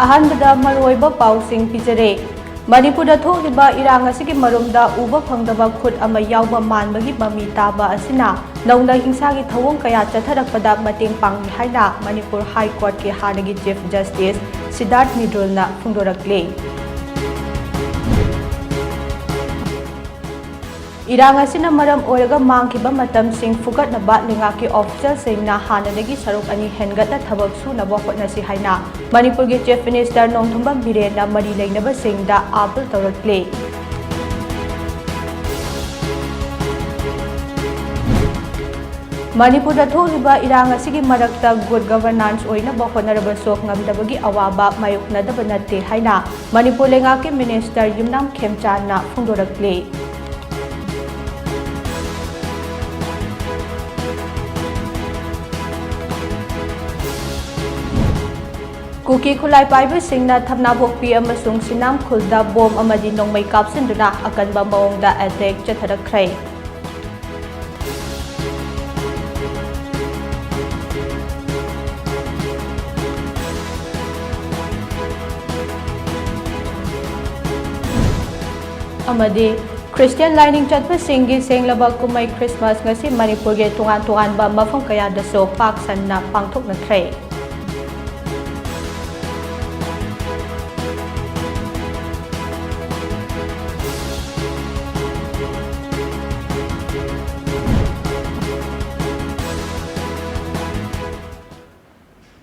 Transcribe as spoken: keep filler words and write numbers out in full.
ꯑꯍꯥꯟꯕꯗ ꯃꯔꯨꯑꯣꯏꯕ ꯄꯥꯎꯁꯤꯡ ꯄꯤꯖꯔꯦ꯫ ꯃꯅꯤꯄꯨꯔꯗ ꯊꯣꯛꯂꯤꯕ ꯏꯔꯥꯡ ꯑꯁꯤꯒꯤ ꯃꯔꯨꯝꯗ ꯎꯕ ꯐꯪꯗꯕ ꯈꯨꯠ ꯑꯃ ꯌꯥꯎꯕ ꯃꯥꯟꯕꯒꯤ ꯃꯃꯤ ꯇꯥꯕ ꯑꯁꯤꯅ ꯅꯧꯅ ꯍꯤꯡꯁꯥꯒꯤ ꯊꯧꯑꯣꯡ ꯀꯌꯥ ꯆꯠꯊꯔꯛꯄꯗ ꯃꯇꯦꯡ ꯄꯥꯡꯂꯤ ꯍꯥꯏꯅ ꯃꯅꯤꯄꯨꯔ ꯍꯥꯏ ꯀꯣꯔꯠꯀꯤ ꯍꯥꯟꯅꯒꯤ ꯆꯤꯐ ꯖꯁꯇꯤꯁ ꯁꯤꯗꯥꯔꯊ ꯃꯤꯗꯨꯜꯅ ꯐꯣꯡꯗꯣꯔꯛꯂꯤ꯫ ꯏꯔꯥꯡ ꯑꯁꯤꯅ ꯃꯔꯝ ꯑꯣꯏꯔꯒ ꯃꯥꯡꯈꯤꯕ ꯃꯇꯝꯁꯤꯡ ꯐꯨꯒꯠꯅꯕ ꯂꯩꯉꯥꯛꯀꯤ ꯑꯣꯐꯤꯁꯤꯌꯦꯜꯁꯤꯡꯅ ꯍꯥꯟꯅꯗꯒꯤ ꯁꯔꯨꯛ ꯑꯅꯤ ꯍꯦꯟꯒꯠꯅ ꯊꯕꯛ ꯁꯨꯅꯕ ꯍꯣꯠꯅꯁꯤ ꯍꯥꯏꯅ ꯃꯅꯤꯄꯨꯔꯒꯤ ꯆꯤꯐ ꯃꯤꯅꯤꯁꯇꯔ ꯅꯣꯡꯊꯣꯝꯕꯝ ꯕꯤꯔꯦꯟꯅ ꯃꯔꯤ ꯂꯩꯅꯕꯁꯤꯡꯗ ꯑꯥꯄꯤꯜ ꯇꯧꯔꯛꯂꯤ꯫ ꯃꯅꯤꯄꯨꯔꯗ ꯊꯣꯛꯂꯤꯕ ꯏꯔꯥꯡ ꯑꯁꯤꯒꯤ ꯃꯔꯛꯇ ꯒꯨꯗ ꯒꯚꯔꯅꯥꯟꯁ ꯑꯣꯏꯅꯕ ꯍꯣꯠꯅꯔꯕꯁꯨ ꯉꯝꯗꯕꯒꯤ ꯑꯋꯥꯕ ꯃꯥꯌꯣꯛꯅꯗꯕ ꯅꯠꯇꯦ ꯍꯥꯏꯅ ꯃꯅꯤꯄꯨꯔ ꯂꯩꯉꯥꯛꯀꯤ ꯃꯤꯅꯤꯁꯇꯔ ꯌꯨꯝꯅꯥꯝ ꯈꯦꯝꯆꯥꯟꯅ ꯐꯣꯡꯗꯣꯔꯛꯂꯤ꯫ ꯀꯨꯀꯤ ꯈꯨꯠꯂꯥꯏ ꯄꯥꯏꯕꯁꯤꯡꯅ ꯊꯝꯅꯥꯄꯣꯛꯄꯤ ꯑꯃꯁꯨꯡ ꯁꯤꯅꯥꯝꯈꯨꯜꯗ ꯕꯣꯝ ꯑꯃꯗꯤ ꯅꯣꯡꯃꯩ ꯀꯥꯞꯁꯤꯟꯗꯨꯅ ꯑꯀꯟꯕ ꯃꯑꯣꯡꯗ ꯑꯦꯇꯦꯛ ꯆꯠꯊꯔꯛꯈ꯭ꯔꯦ꯫ ꯑꯃꯗꯤ ꯈ꯭ꯔꯤꯁꯇꯤꯌꯥꯟ ꯂꯥꯏꯅꯤꯡ ꯆꯠꯄꯁꯤꯡꯒꯤ ꯁꯦꯡꯂꯕ ꯀꯨꯝꯍꯩ ꯈ꯭ꯔꯤꯁꯃꯥꯁ ꯉꯁꯤ ꯃꯅꯤꯄꯨꯔꯒꯤ ꯇꯣꯉꯥꯟ ꯇꯣꯉꯥꯟꯕ ꯃꯐꯝ ꯀꯌꯥꯗꯁꯨ ꯄꯥꯛ ꯁꯟꯅ ꯄꯥꯡꯊꯣꯛꯅꯈ꯭ꯔꯦ꯫